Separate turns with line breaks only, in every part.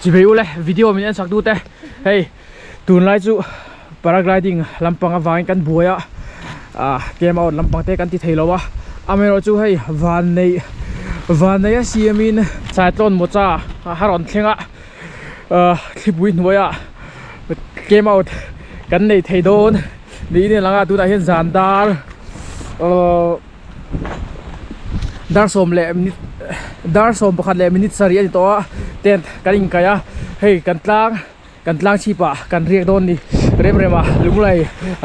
Chivei ule video min en sak tu te hei tunlai chu paragliding lampang avangin kan buai a ah camp out lampang te kan ti thei lo a amaherawh chu hei van neih van neih a siamin cyclone mocha a rawn thleng a ah thlipui hnuaiah camp out kan nei thei dawn niin a lang a tunah hian zan dar ahh dar sawm leh minute dar sawm pakhat leh minute sarih a ni tawh a tent kan inkaih a hei kan tlang kan tlang chhip ah kan riak dawn a ni rem rem a lunglei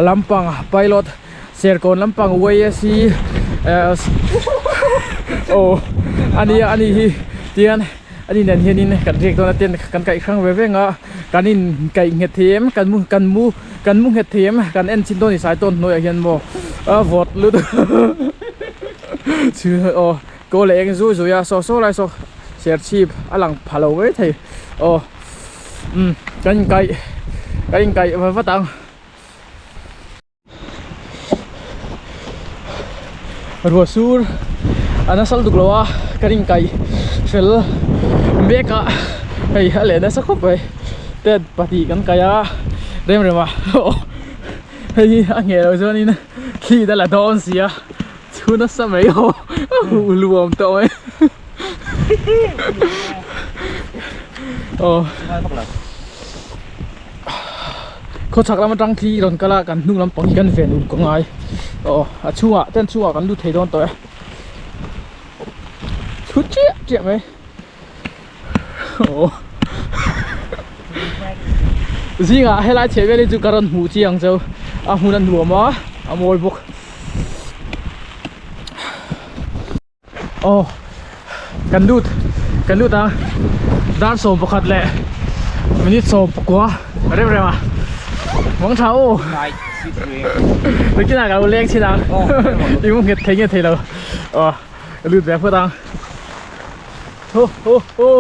lampang pilot serkawn lampang YSC ehh aw a nia a ni hi tian a ni nen hianin kan riak dawn a tent kan kaih hrang ve veng a kan in kaih nghet thei em kan mu kan mu kan mu nghet thei em kan en chin dawn a ni sai tawn hnuaiah hian maw a vawt lutuk chhun aw kaw leh eng zui zui a saw saw lai saw serchhip a lang pha lo mai thei aw umm kan inkaih kan inkaih va vat ang. Ruah sur a nasa lutuk lo a kan inkaih fel mek a hei a leh nasa khawp mai tent pahnih kan kaih a rem rem a hei hi a ngheh loh chuanin thli te la dawn si a chhu nasa mai aw a huh luam tawh mai aw. Khawchhak lam atang thli rawn kal a kan hnung lampang hi kan ven ulh ka ngai aw a chhungah tent chhungah kan lut thei dawn tawh e thu chiah chiah mai aw zingah helai chheh vel hi chu ka rawn hmuh chiang cheu a hmun a nuam a a mawi bawk. Aw kan lut kan lut ang dar 11 leh minute 19 rem rem a mawng tha u nikinah ka lo leng chin ang i mu nghet thei nge thei lo aw ka lut ve phawt ang ho ho ho.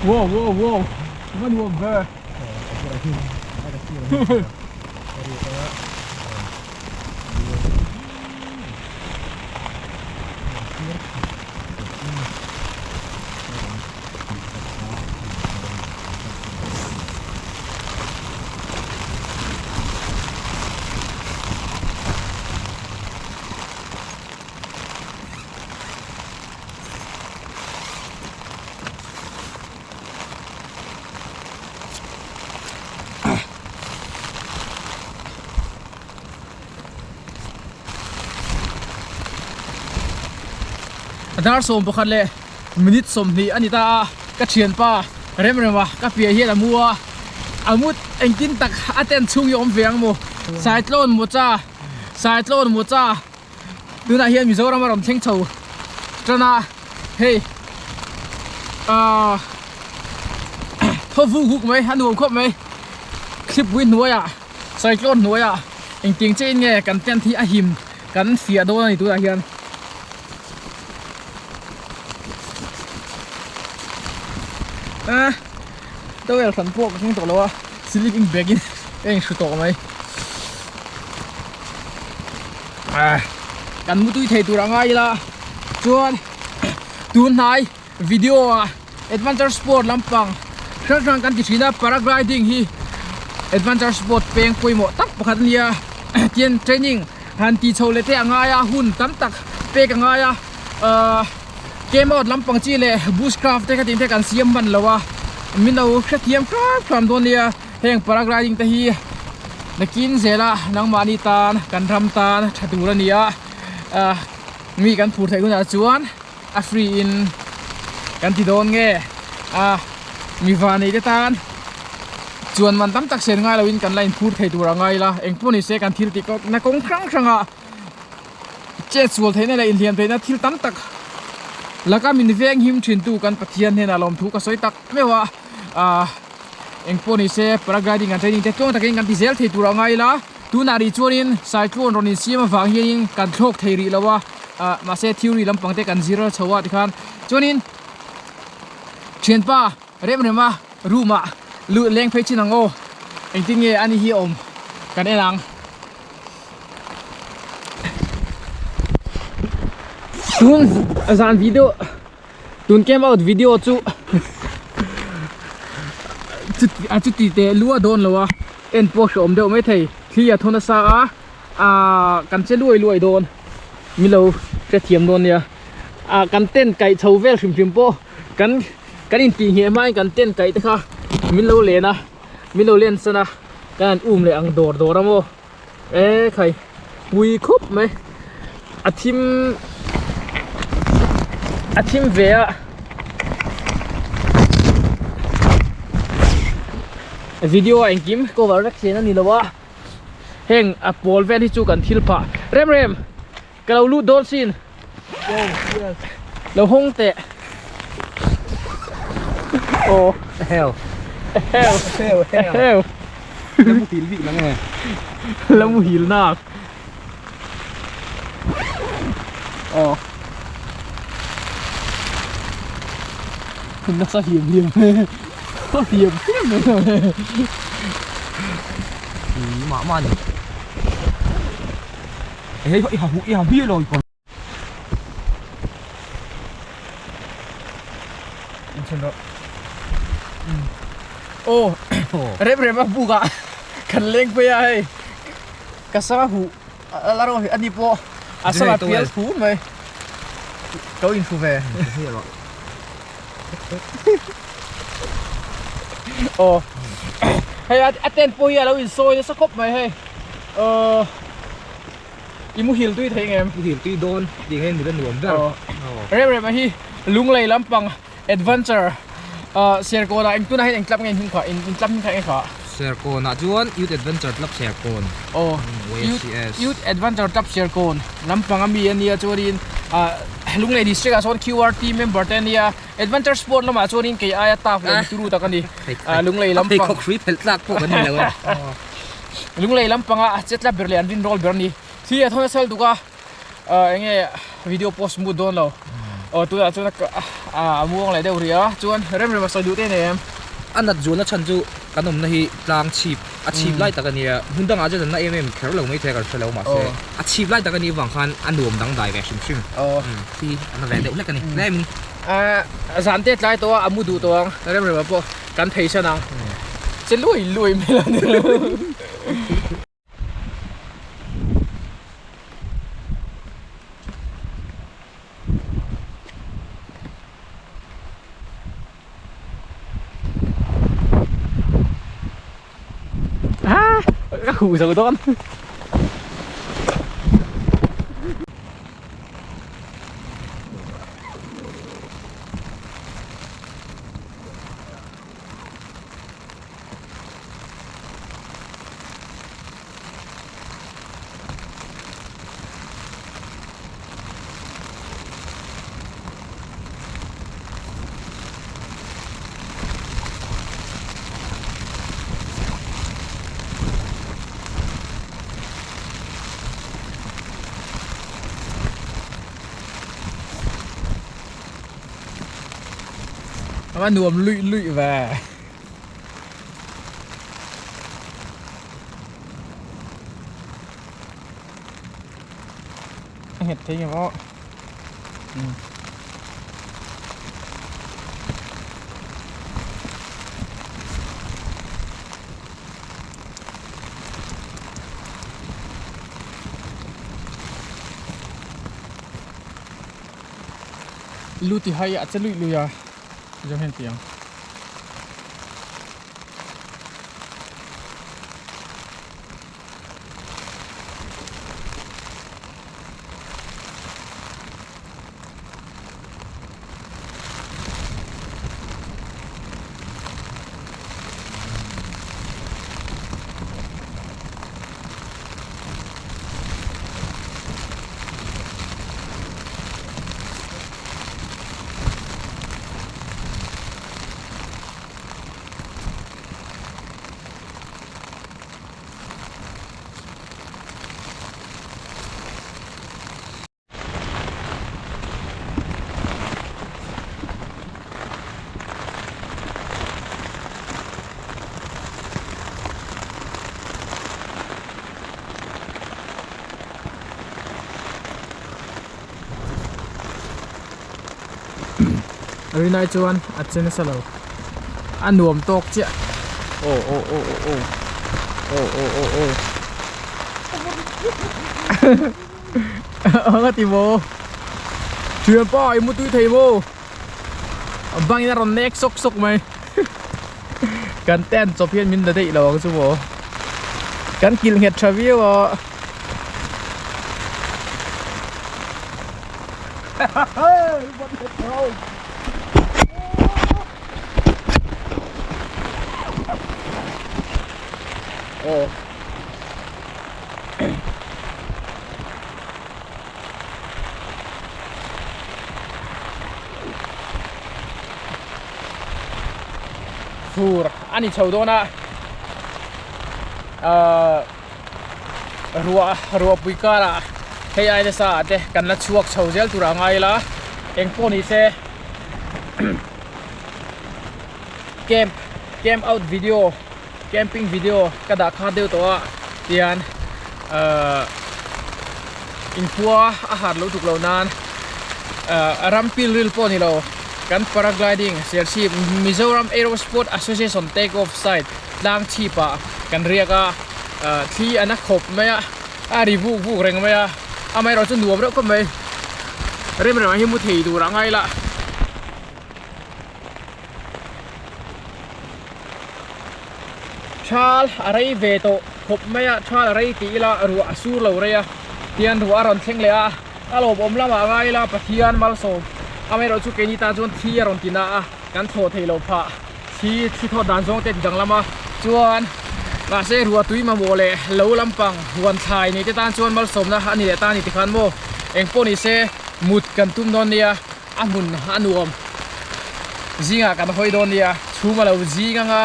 Wow wow wow va nuam ve Dar 11 leh minute 20 a ni ta a, ka thianpa rem rem a, ka piah hian a mu a, a mut engtin tak a tent chhung hi a awm ve ang maw? Cyclone Mocha Cyclone Mocha tunah hian Mizoram a rawn thleng chho tan a, hei ahh thaw vuk vuk mai a nuam khawp mai thlipui hnuaiah. Cyclone hnuaiah engtiang chiahin nge kan tent hi a him kan fiah dawn a ni tunah hian. Ah towel hran pawh ka keng tawh lo a sleeping bag in ka inhru tawh mai. Ah kan mutui thei tur a ngai ila chuan tun hnai video ah Adventure sport lampang hrang hrang kan ti thin a, paragliding hi adventure sport peng pawimawh tak pakhat a nia tin training han tih chhoh leh te a ngai a hun tam tak pek a ngai a ahh camp out lampang chi leh bushcraft te khatin te kan siam hman lo a min lo hrethiam hram hram dawn nia heng paragliding te hi nakin zela nangmahni tan kan ram tan tha tur a ni a ahh mi kan phur theih hunah chuan. A free in kan ti dawn nge a mi vanei te tan chuan man tam tak sen ngai lo in kan la in phur thei tur a ngai ila engpawh ni se kan thil tih na kawng hrang hrang ah chet sual theihna leh inhliam theihna thil tam tak laka min veng him thin tu kan Pathian hnenah lawmthu ka sawi tak meuh a ah engpawh ni se paragliding kan training te tluang takin kan ti zel thei tur a ngai ila tunah rih chuanin cyclone rawn insiam avang hianin kan thlawk thei rih lo a. ah mahse theory lampang te kan zir chho a tikhan chuanin thianpa rem rem a room ah luh leng phei chin ang aw engtin nge ani hi awm kan en ang. Tun zan video tun camp out video chu a chuti teh lua dawn lo a en pawh hreawm deuh mai thei thli a thaw nasa a ahh kan che luai luai dawn milo hrethiam dawn nia ah kan tent kaih chho vel hrim hrim pawh kan kan intih ngheh hmain kan tent kaih te kha min lo len a min lo len san a kan han um leh ang dawr dawr a maw e khai pui khawp mai a thim a thim ve a video ah engkim cover vek theih a ni lo a heng a pawl vel hi chu kan thil phah rem rem ka lo lut dawn sin lo hawng teh aw
hell
hell
hell
hell
la muhil bik lang e
la muhil nak aw nasa hiam hiam hiam hiam
mah mah ni hei i ha i ha hi lo i
Aw rem rem a buk ah kan leng phei a hei ka sama huh a la rawh ani pawh a sama pial thu mai ka in thu ve aw hei a tent pawh hi a lo insawi nasa khawp mai hei aw I muhil tui thei ngem?
Muhil tui dawn tih hian mut a nuam ber.
Rem rem a hi Lunglei lampang adventure Serkawn ah engtun ah hian eng club nge in hming kha in club hming kha eng kha?
Serkawn ah chuan Youth Adventure Club Serkawn.
Aw Youth Adventure Club Serkawn lampang a mi a nia chuanin Lunglei district ah sawn QRT member te a nia Adventure sport lamah chuanin kei aia tough leh mituru tak a ni Lunglei lampang.
A pheikhawk hrui phelh tlak pawh kan ni lo e.
Lunglei lampanga a chetla ber leh an rinrawl ber a ni. Thli a thawn a sal duk a, eng nge video post mut dawn lo. Aw tunah chuan a muang leh deuh rih a, chuan rem rem a sawi duh te nei em?
A nat zualna chhan chu kan awmna hi tlang chhip, a chhip lai tak a nia. Hmun dangah chuan an na em em kher lo mai thei a kan hre lo mahse a chhip lai tak a nih avang khan a nuam dangdai ve hrim hrim. Thli a na ve deuh hlek a ni tlemin.
Zan te tlai tawh a, a mu duh tawh ang rem rem a pawh. Kan phei san ang. Che lui lui mai lo ni. Ah, ka huh zo dawn. A nuam luih luih ve. A nghet thei nge maw. Lu ti hai a che luih luih a zawng hian ti ang. Rinai chuan a che nasa lo. A nuam tawk chiah. Aw aw aw aw aw. Aw aw aw aw. Anga ti maw? Thianpa i mutui thei maw? Bangin a rawn nek sawk sawk mai. Kan tent chawp hian min la daih lo ang chu maw? Kan kilh nghet tha viau a. Aw. Fur a ni chho dawn a ahh ruah ruahpui karah hei ai nasa ah te kan la chhuak chho zel tur a ngai ila engpawh ni se camp camp out video Camping video ka dah kha deuh tawh a tian ahh inkhua a har lo tuk lo nan ahh ram pil ril pawh ni lo kan paragliding Serchhip Mizoram Aerosport Association take off site tlang chhip ah kan riak a ahh thli a na khawp mai a a ri vuk vuk reng mai a amaherawh chu nuam reuh khawp mai rem rem ah hi mu thei tur a ngai la. Thal a rei ve tawh khawp mai a, thal a rei tih ila ruah a sur lo rei a, tian ruah a rawn thleng leh a, a lawmawm lamah a ngai ila Pathian malsawm amaherawh chu keini tan chuan thi a rawn ti na a, kan thaw thei lo phah, thi thi thawt dan zawng te a ti danglam a, chuan mahse ruah tui mamawh leh lo lampang huan thlai nei te tan chuan malsawmna a ni leh ta a ni tikhan maw engpawh ni se mut kan tum dawn nia. A hmun a nuam zingah kan hawi dawn nia chhum a lo zing anga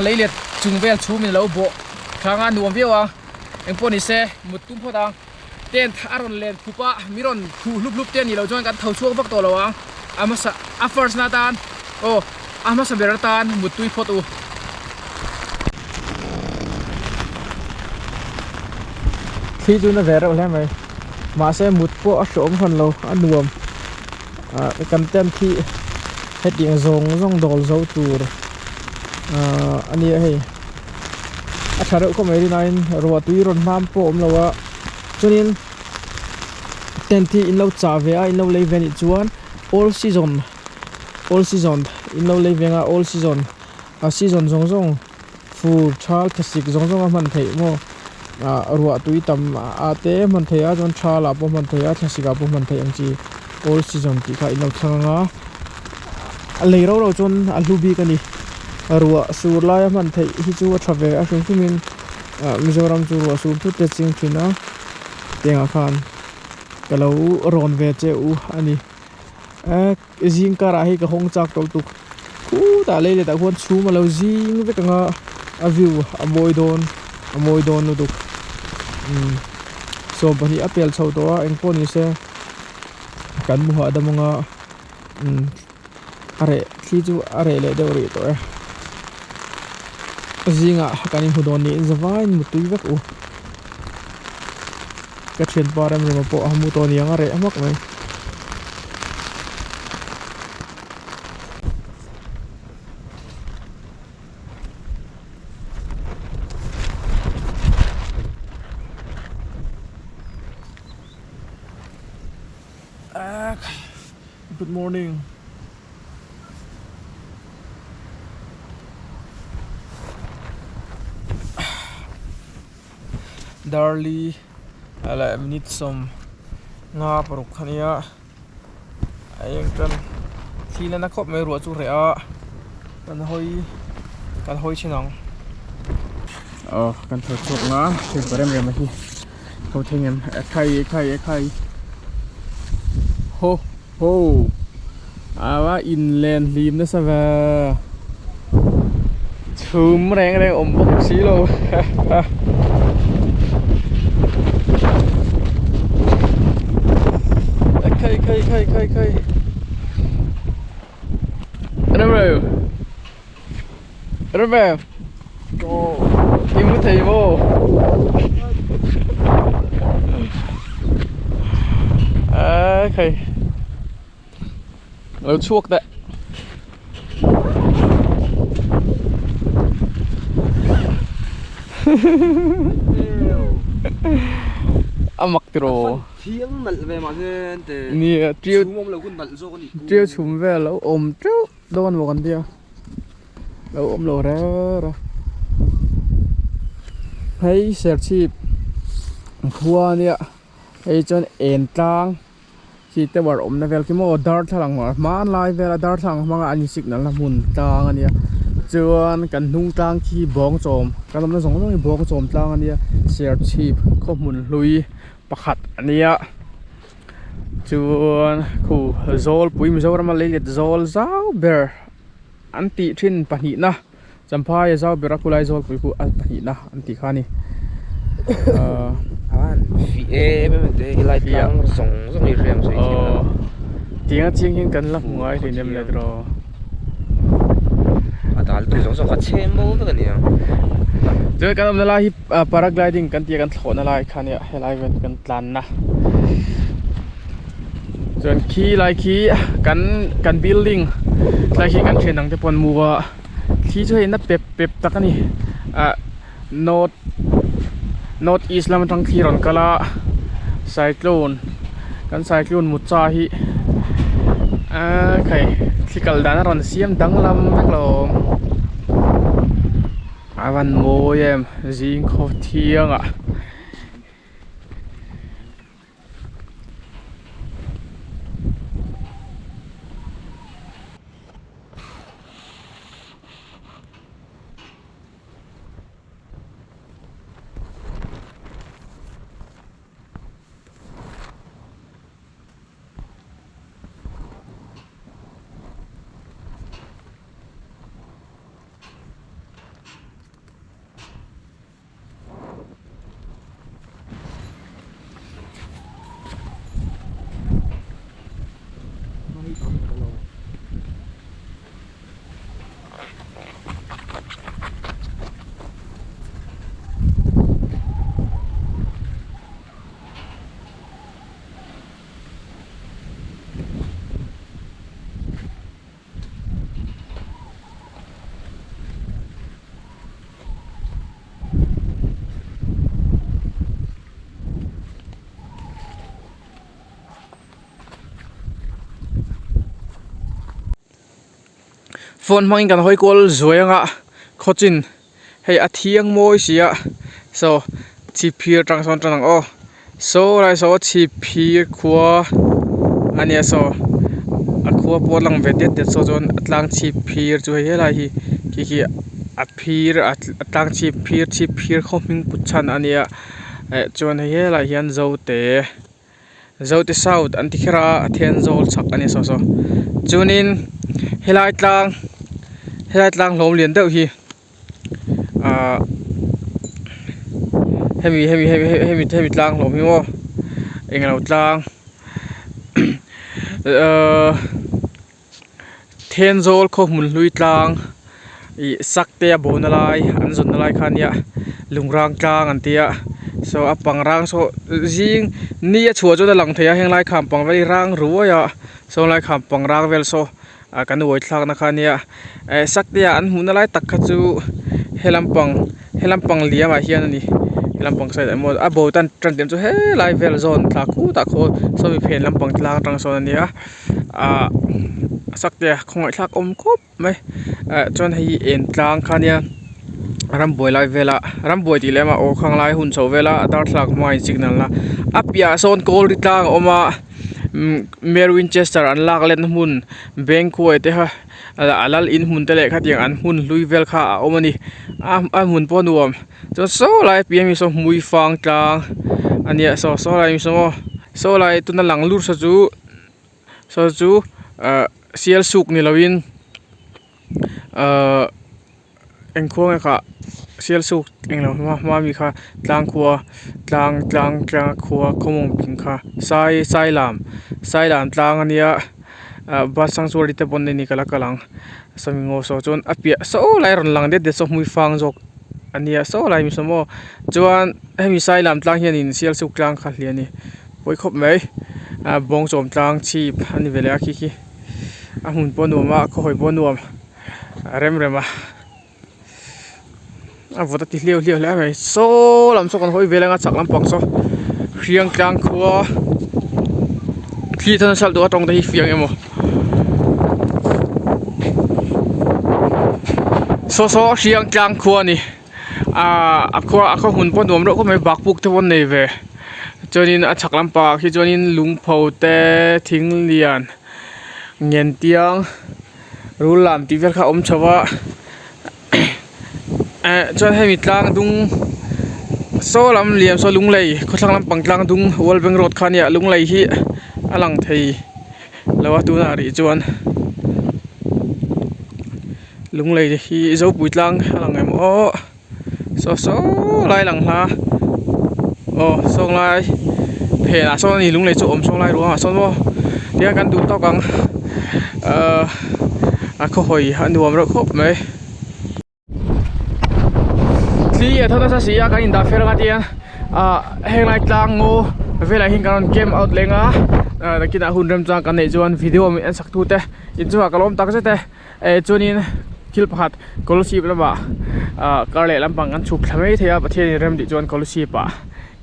lei let chung vel chhum in a lo bawh thlang a nuam viau a engpawh ni se mut tum phawt ang tent a rawn len khup a mi rawn khuh hlup hlup te a nih loh chuan kan tho chhuak vak tawh lo ang a hmasa a first na atan aw a hmasa ber atan mut tui phawt u. Thli chu na ve reuh hle mai mahse mut pawh a hreawm hran lo a nuam ah kan tent hi hetiang zawng zawng dawl zo tur ah a nia hei a tha reuh khawp mai rinaiin ruah tui rawn hmam pawh a awm lo a chuanin tent hi in lo chah ve a in lo lei ve anih chuan all season all season in lo lei ve anga all season a season zawng zawng fur thal thlasik zawng zawng a hman theih maw ah ruah tui tam ah te hman theih a chuan thal ah pawh hman theih a thlasik ah pawh hman theih ang chi all season tih kha in lo thlang ang a a lei ro ro chuan a hlu bik a ni ruah sur lai a hman theih hi chu a tha ve a hrim hrim in ah Mizoram chu ruah sur thut te ching thin a tiangah khan ka lo rawn ve che u a ni eh. Zing karah hei ka hawng chak tawh lutuk khutah lei letah khuan chhum a lo zing vek ang a a view a mawi dawn a mawi dawn lutuk umm 20 a pel chho tawh a engpawh ni se kan hmu hahdam ang a umm a reh thli chu a reh leh deuh rih tawh e zingah kan inhmu dawn niin zavaiin mutui vek u. Ka thianpa Remrema pawh a hmu tawh aniang a reh hmak mai. Good morning. Darli leh minute 56 a nia a eng tan thli nana khawp mai ruah chu reh a kan hawi kan hawi thin ang aw kan tho chhuak ang a hei pa rem rem a hi tho thei ngem e khai e khai e khai ho ho a in len hlim nasa ve chhum reng reng awm bawk si lo khai khai khai khai khai Remrem Remrem I mu thei maw A khai Lo chhuak teh. A mak tiraw.
Thiang nalh ve mahse te.
Nia tiu
chhum awm lo hun nalh zawk a nih.
Tiu chhum vel lo awm teuh dawn maw kan tia. Lo awm lo reng a. Hei serchhip khua ania hei chuan en tlang khi tower awmna vel khi maw darthlalang hmanlai vela darthlalang hmanga an in signal na hmun tlang ania chuan kan hnung tlang khi bawngchawm kan awmna zawng zawng hi bawngchawm tlang ania serchhip khaw hmun hlui pakhat ania chuan khu zawlpui Mizoram a leilet zawl zau ber an tih thin pahnihna Champhai a zau ber a khulai zawlpui khu a pahnihna an tih kha a ni. Ahh.
An fih em em te hi lai tlang zawng zawng hi hriam sawi thiam lo.
Tiang a chiang hian kan la hmu ngai hlei nem le tiraw.
A dal tu zawng zawng kha chhe mo vek a nia.
Chuan kan awmna lai hi paragliding kan tih a kan thlawhna lai kha nia helai vel kan tlanna. Chuan khi lai khi kan kan building lai khi kan thian ang te pawh an mu a thli chu hei na pep pep tak a ni ah north north east lam atang thli a rawn kal a cyclone kan cyclone mutcha hi aaa khai thli kal dan a rawn siam danglam vek lo a van mawi em zing khaw thiang ah. Phone hmangin kan hawi kual zuai anga khawchin hei a thiang mawi si a saw chhipphir atang sawn tan ang aw saw lai saw chhipphir khua a nia saw a khua pawh a lang ve det det saw chuan a tlang chhipphir chu hei helai hi khi khi a phir a tlang chhipphir chhipphir khaw hming put chhan a nia eh chuan hei helaiah hian zote zote south an ti kher a a then zawl chhak a ni saw saw chuanin helai tlang helai tlang hlawm lian deuh hi ahh hemi hemi hemi hemi hemi tlang hlawm hi maw englo tlang ahh. Thenzawl khaw hmun hlui tlang ih sak te a bawhna lai an zawnna lai kha ania lungrang tlang an tia saw a pang rang saw zing ni a chhuah chuan a lang thei a heng lai kha pang vel hi rang ruai a saw lai kha pang rang vel saw ah kan uai thlakna kha ania eh sak te ah an hmuhna lai tak kha chu helam pang helam pang liam ah hian a ni helam pang side ah emaw a bo tan tan tih chu helai vel zawn thla khutah khaw sawmi phen lampang tlang atang sawn a nia. Ahh sakte a khawngaih thlak awm khawp mai ah chuan hei hi eng tlang kha nia rambuai lai vela rambuai tih lem a aw khang lai hun chho vela darthlalang hmangah in signal na a piahah sawn kawl ri tlang a awm a umm Mary Winchester an lak letna hmun bank huai te kha a lal in hmun te leh khatiang an hmun hlui vel kha a awm a ni a a hmun pawh a nuam chuan saw lai apiang hi saw hmui fang tlang a nia saw saw lai saw maw saw lai tuna lang lut saw chu. Saw chu ahh sial suk ni lovin ahh eng khua nge khah sial suk englo hma hma ami kha tlang khua tlang tlang tlang khua khawmawng ping kha sai sailam sailam tlang ania ah bus sanctuary te pawn ani ka la kal ang sawmi ngaw saw chuan a piah saw lai a rawn lang det det saw hmui fang zawk ania saw lai mi saw maw chuan hemi sailam tlang hianin sial suk tlang kha hliah a ni. Pawi khawp mai ah bawngchawm tlang chhip a ni ve leh a khi khi a hmun pawh a nuam a khaw hawi pawh a nuam a rem rem a. A vawt a ti hliau hliau hle mai saw lam saw kan hawi vel anga chak lampang saw hriang tlang khua thli thana sal duh a tawng te hi fiang emaw saw saw hriang tlang khua a ni ahh a khua a khaw hmun pawh nuam reuh khawp mai bakpuk te pawh an nei ve chuanin a chhak lampangah khi chuanin lungpho te thing lian ngentiang rul lam tih vel kha a awm chho a. Eh chuan hemi tlang dung saw lam liam saw lunglei khawthlang lampang tlang dung world bank road kha ania lunglei hi a lang thei lo a tunah rih chuan lunglei hi zopui tlang a lang em aw saw saw lai lang hla aw sawng lai phenah sawn ani lunglei chu awm sawng lai ruangah sawn maw tihian kan duh tawk ang ahh a khawhawi a nuam reuh khawp mai. Thli a tho nasa si a kan indah fel anga tihian ah henglai tlang ngaw velah hian kan rawn camp out leng a ah nakinah hun remchang kan neih chuan video min en sak tu te inchungah ka lawm tak zet e eh chuanin thil pakhat scholarship lamah ah kar leh lampang kan chhuk thla mai thei a Pathian in rem tih chuan scholarship ah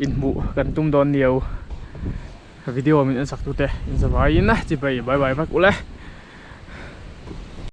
inhmuh kan tum dawn nia video min en sak tu te inzavaiin chibai bye bye vek ule.